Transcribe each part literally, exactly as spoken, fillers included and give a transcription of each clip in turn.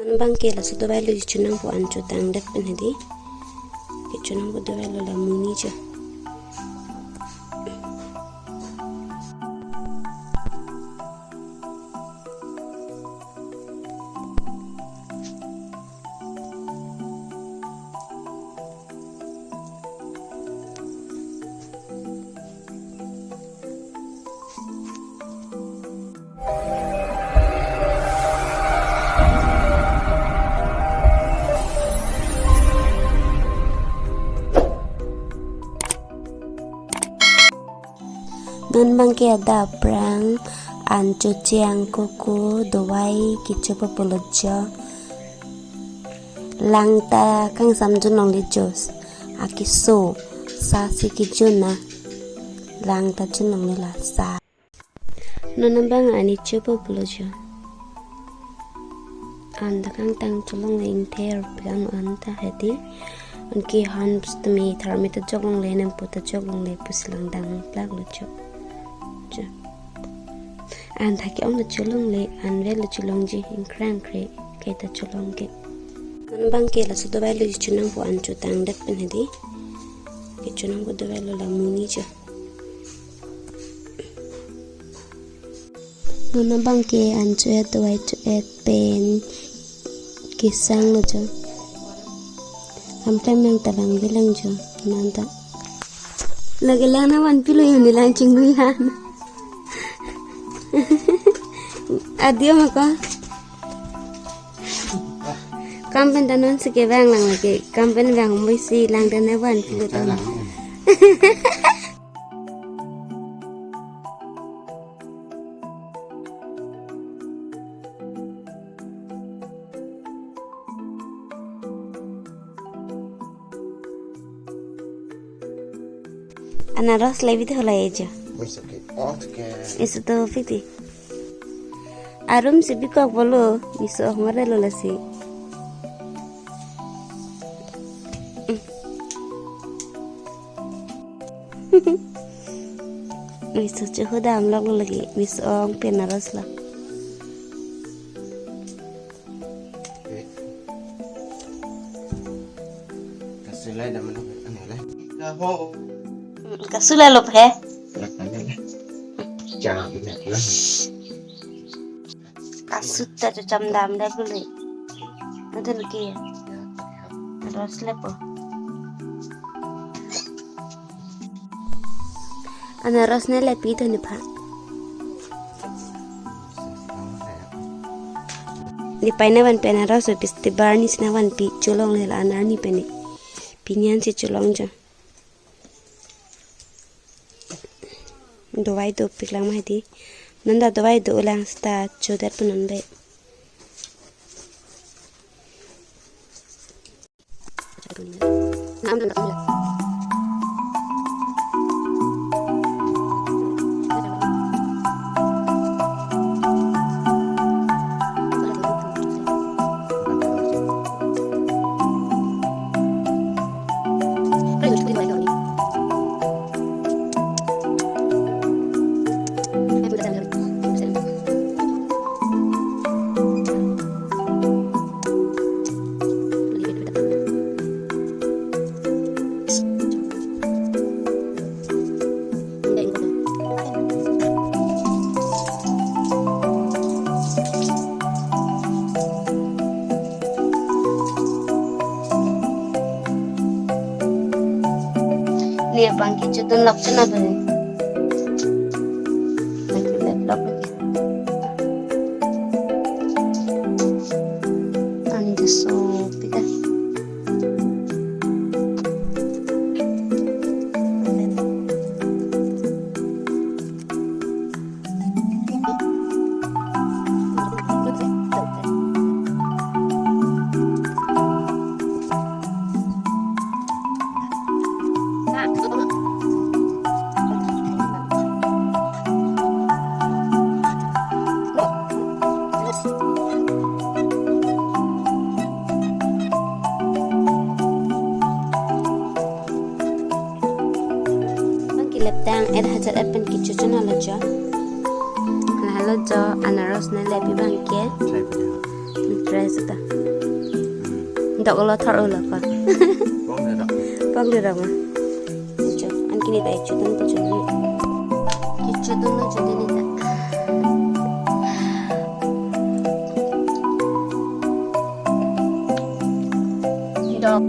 Non abangke laso dovai lo chonangpo, an chotangdet pen hedi. Kechonangpo dovai lo, la monit jo. Non abangke adap aphrang an chocheng koko dovai kechopo pulo jo. Lang ta kangsam jun longle jo. Akeso sa si kejun na. Lang ta jun longle la sa. Non abang an chopo pulo jo. An ta kangtang cholongle, ingther pegang an ta hedi. Anke han pustame tharme ta jok longle, nempo ta jok longle pusi lang dangplak lo jo. Jo. An ta ke-ong ta cholongle, an vel lo cholongji, ingkrang kre, kaita cholong ke. Non abangke laso dovai lo chonangpo, an chotangdet pen hedi. Kechonangpo dovai lo, la monit jo. Non abangke an cho-et dovai cho-et pen kesang lo jo. Amklem yang ta vangvelang jo. Non ta. Lake lang nangvanpilo, yun ni lang chinglu han. Adio ma ko. Kam pen ta non si kevang lang lake. Kam pen vang mui si lang ta nangvanpilo ta. Anaros le bidi hola ejo. Wis oke. Oke. Isu to fiti. Arum si bikok bolo, miso ong mare lo lasi. Miso chuhu dam lok lo lagi, miso ong pen anaros lo. Kasulai dam lo, ano le? Kaho. Kasulai lo phe. Lak ano le? Jam le. Kasut ta cho cham dam da bule. Nonton ke. Ros lepo. Anaros ne le pi to ne pha. Ne pai nangvanpi anaros, pis te bar ni si nangvanpi, cholongle la an arni pen ne. Pini an si cholong jo. Dovai dopik lang ma hedi. Non ta dovai do lang seta chodet pu non be. Ne abang kechotun lok chana bani. Lagi lep lok lagi. Ani ta sopik ah. Abang ke lep tang-et hajat-et pen kecho chonlo jo. Lahelo jo anaros ne le pi abang ke. Sai pada. Rice ta. Dok lo thor lo ko. Pong le dok. Pong le dok ma. Cho, an kini ta ichu tun tu cho. Ichu tun lo cho kini ta. Dok.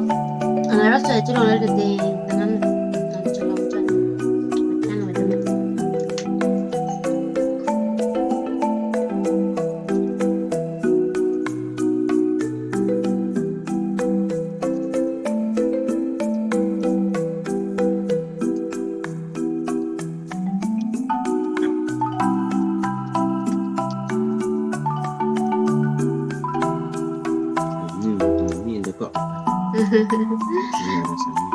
Anaros cho ichu lo le de. Tangan. Tangan cho lo cho. Tangan lo cho. Hmm, ini ada kok. Ini ada sama.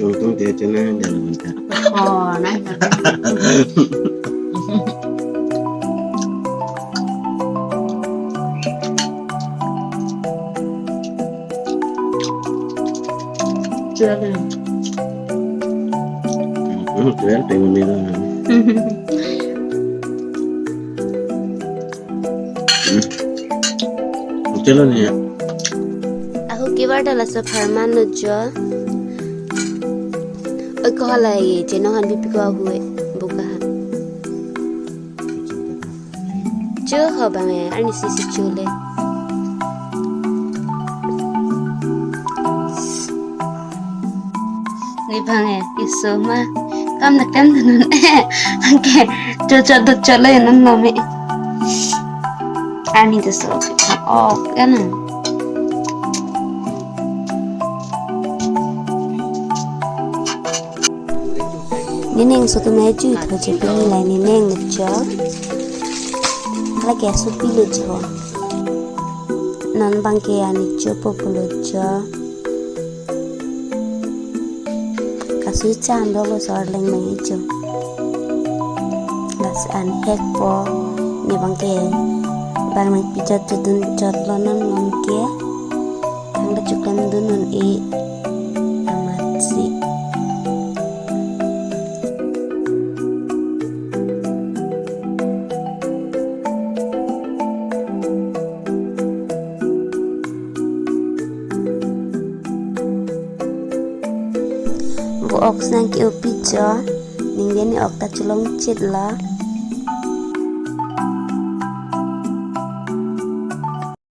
Tung tung dia cina dia lawan ta. Oh, nah. Chuak na. Hmm, chuak, pengen merah. Hmm. Chalo ni ya. Ahu kibar dala so pharman lo jo. Oi ko hala ye, je no han bipi ko ahu e, buka ha. Cho ho bang e, arni si si cho le. Ni bang e, iso ma. Kam dak tem dunun. Anke, cho cho dot cho le non lo me. Arni to so. Oh, kana. Nening so tu me ju tho je pini lai nening lo jo. Lake aso pilo jo. Non bang ke ani cho po pulo jo. Kasu cham lo lo sor leng nang icho. Las an hek po ne bang ke bang nang pichot chedun chot lo non non ke. Thang da chuklam dun non e amatsi. Bo ok sang ke opi cho, ninggen ni ok ta cholong chet la.